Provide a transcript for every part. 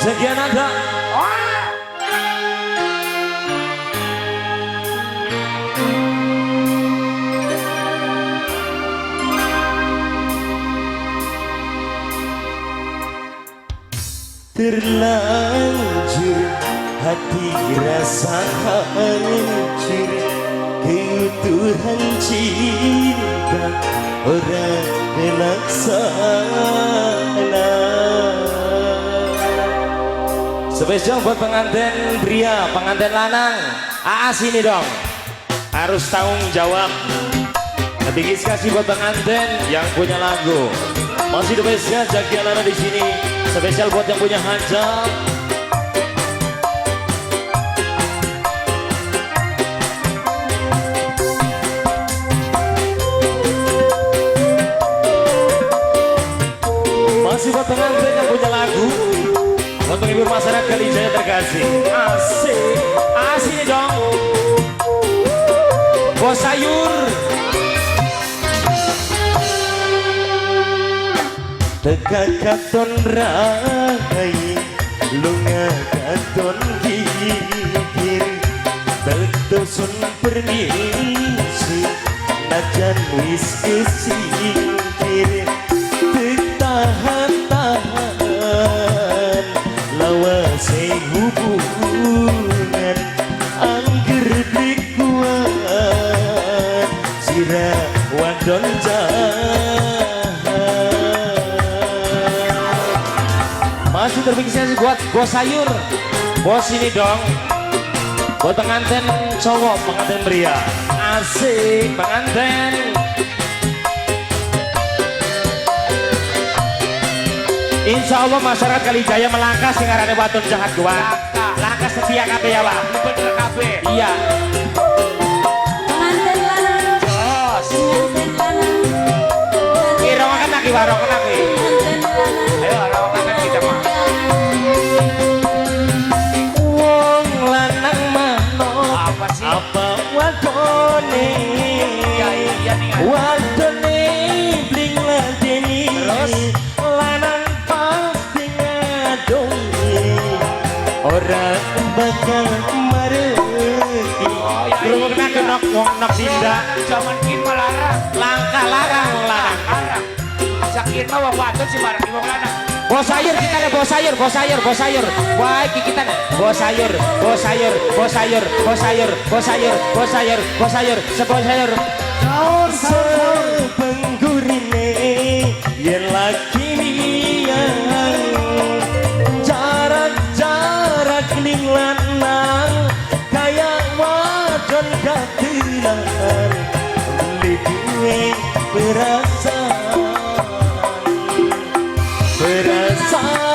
Jagiananda. Terlanjur hati rasa hancur, keutuhan cinta ora terlaksana. Spesial buat pengantin pria, pengantin lanang. AA sini dong. Harus tanggung jawab. Lebih kasih buat pengantin yang punya lagu. Masih spesial Jagianana di sini. Spesial buat yang punya hajat. Masih buat pengantin yang punya lagu. Untuk ibu masyarakat Kalijaya terkasih. Asik, asik dong. Bos sayur. Teka katon rai, lunga katon gigir, tetusun permisi, najan wis kesingkir, tahan-tahan lawase hubungan, angger beli kuat sira wadon jahat. Masih terfiksa buat bos sayur. Bos ini dong. Buat pengantin cowok, pengantin pria. Asik pengantin. Insya Allah masyarakat Kalijaya melangkah sing arane wadon jahat gua. Langkah setia kabeh ya, Pak. Bener kabeh. Iya. Pengantin lanang. Jos. Pengantin lanang. Kira kena ki warok kena ki. Pengantin lanang. Ayo rawakan kita mah. Wong lanang manut Apa sih? apa wadone? Iya iya nih. Wadone bling ladeni. Terus? Lanang pasti ngadongi. Ora bakal mareki. Oh, iya, Krungu kena kenok wong nok dinda. Zaman kin mah larang. Langkah larang wong lanang. Larang. Sakin mah wong wadon sing marani wong lanang. Bos sayur kita nih, bos sayur, bos sayur, bos sayur. Wah, iki kita nih. Bos sayur, bos sayur, bos sayur, bos sayur, bos sayur, bos sayur, bos sayur, sebos sayur. Sahur, sahur, sahur. Penggurine yen lagi miyang, jarak-jarak ning lanang kaya wadon katilan, beli duwe perasaan,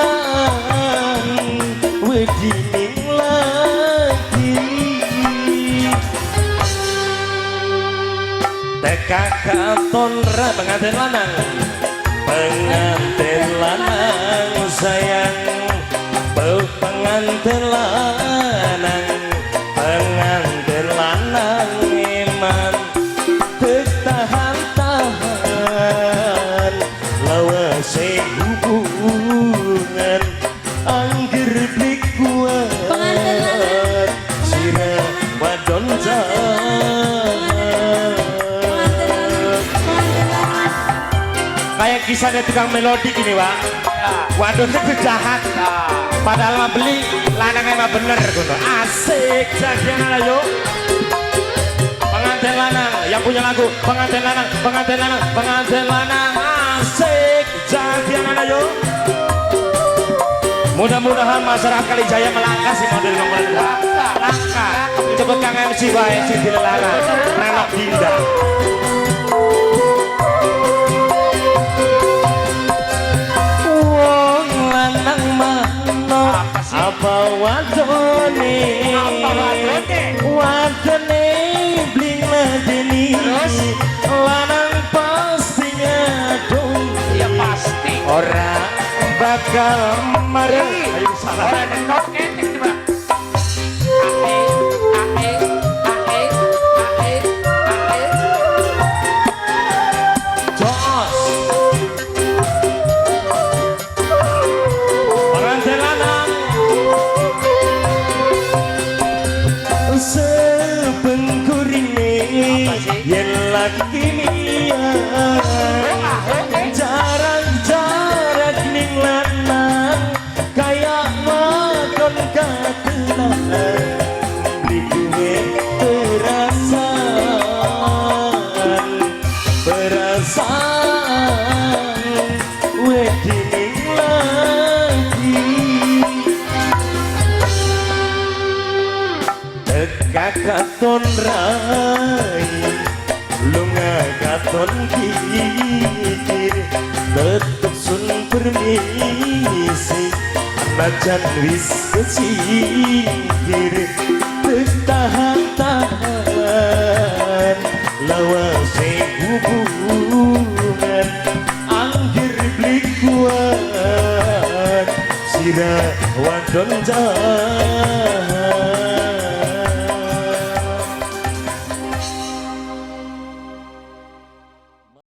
perasaan wedi ning lagi. Teka katon ra pengantin lanang, pengantin lanang sayang, pengantin lanang, pengantin lanang iman, tahan-tahan lawase hubungan, angger beli kuat Pengantin lanang. sira wadon jahat. Pengantin lanang. Pengantin lanang. Kayak kisahnya tukang melodi gini, Pak. Ya. Wadonnya tuh jahat. Nah. Padahal mah beli lanangnya mah bener gitu. Asik jadian ayo. Pengantin lanang yang punya lagu, pengantin lanang, pengantin lanang, pengantin lanang. Asik jadian ayo. Mudah-mudahan masyarakat Kalijaya melangkah sih model nomor dua. Langkah. Cepet Kang MC wae sing dilelarang. Nenok Dinda. Wong lanang manut Apa sih? apa wadone? Apa wadone? Wadone bling ladeni. Terus? Lanang pasti ngadong. Ya pasti. Ora bakal marah. Ayo salah. Ora nenok ketek coba. Ae ae ae ae ae. Jos. Pengantin lanang. Katon rai, lunga katon kikir, tetep sun permisi. Najan wis kesingkir, tahan-tahan lawase hubungan, anggir beli kuat sira wadon jahat.